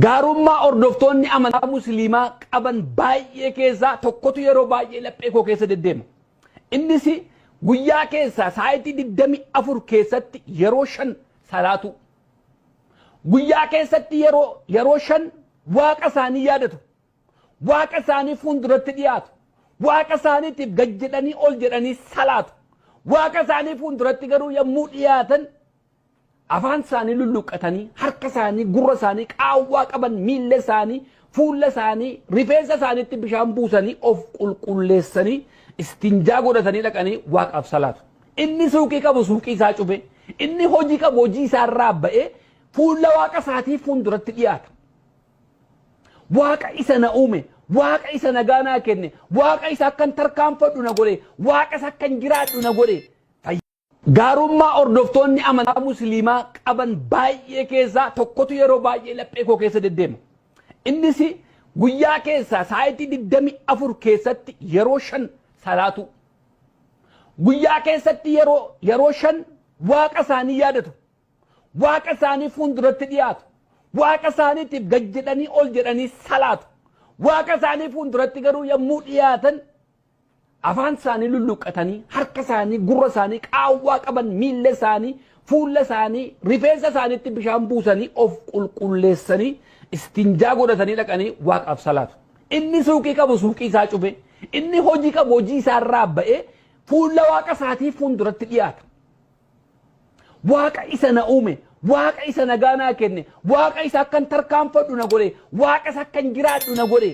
Gaarummaa hordoftoonni amantaa Musliimaa qaban baay'ee keessaa tokkotu yeroo baay'ee laphee koo keessa deddeema. Innis guyyaa keessaa sa'aatii 24 keessatti yeroo 5 salaatu. Guyyaa keessatti yeroo 5 Waaqa isaanii yaadatu. Waaqa isaanii fuulduratti dhiyaatu. Waaqa isaaniitiif gad jedhanii ol jedhanii salaatu. Waaqa isaanii fuulduratti garuu yommuu dhiyaatan afaan isaanii lulluqqatanii, harka isaanii, gurra isaanii, qaawwaa qaban, miilla isaanii, fuula isaanii, rifeensa isaaniitti bishaan buusanii of qulqulleessanii istinjaa godhatanii dhaqanii Waaqaaf salaatu. Inni suuqii qabu suuqii isaa cufe, inni hojii qabu hojii isaa irraa ba'ee fuula Waaqa isaatii fuulduratti dhiyaata. Waaqa isa na uume, Waaqa isa nagaa naa kenne, Waaqa isa akkan tarkaanfadhu na godhe, Waaqa isa akkan jiraadhu na godhe. Gaarummaa hordoftoonni amantaa Musliimaa qaban baay'ee keessaa tokkotu yeroo baay'ee laphee koo keessa deddeema. Innis guyyaa keessaa sa'aatii 24 keessatti yeroo 5 salaatu. Guyyaa keessatti yeroo 5 Waaqa isaanii yaadatu. Waaqa isaanii fuulduratti dhiyaatu. Waaqa isaaniitiif gad jedhanii ol jedhanii salaatu. Waaqa isaanii fuulduratti garuu yommuu dhiyaatan afaan isaanii lulluqqatanii, harka isaanii, gurra isaanii, qaawwaa qaban, miilla isaanii, fuula isaanii, rifeensa isaaniitti bishaan buusanii of qulqulleessanii istinjaa godhatanii dhaqanii Waaqaaf salaatu. Inni suuqii qabu suuqii isaa cufe, inni hojii qabu hojii isaa irraa ba'ee fuula Waaqa isaatii fuulduratti dhiyaata. Waaqa isa na uume, Waaqa isa nagaa naa kenne, Waaqa isa akkan tarkaanfadhu na godhe, Waaqa isa akkan jiraadhu na godhe.